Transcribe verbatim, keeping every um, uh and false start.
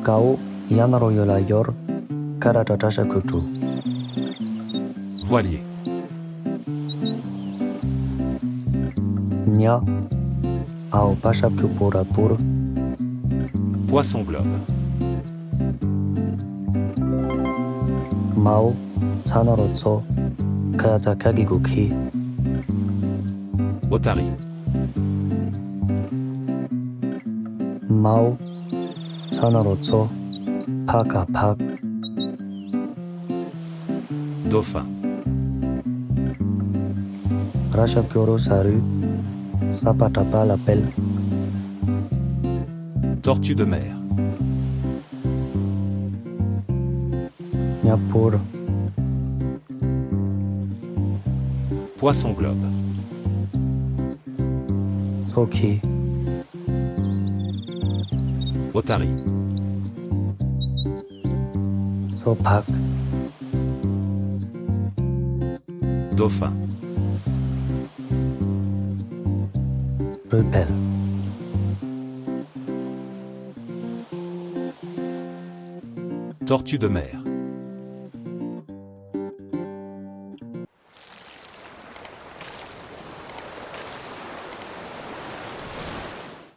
དཀའ་བོ་ཡ་ན་རོ་ཡོ་ལ་ཡོར། ཀ་ར་ཏ་ཏྲ་ཞབས་ཀྱུ་ཏྲུ། Voilier. ཉ། འ་འོག་པ་ཞབས་ཀྱུ་པོ་ར་པུར། Poisson globe. མ་འོག་ཚ་ན་རོ་ཚོ། ཁ་ཡ་ཚ་ཁ་གི་གུ་ཁི། Otarie. མ་འོག་ཚ་ན་རོ་ཚོ། ཕ་ག་ཕག། Dauphin. ར་ཞབས་ཀྱུ་རོ་ས་རུ། ས་པ་ཏྲ་པ་ལ་པེལ། Tortue de mer. ཉ་པུར། Poisson globe. མཚོ་ཁྱི། Otarie. མཚོ་ཕག། Dauphin. རུས་སྦལ། Tortue de mer.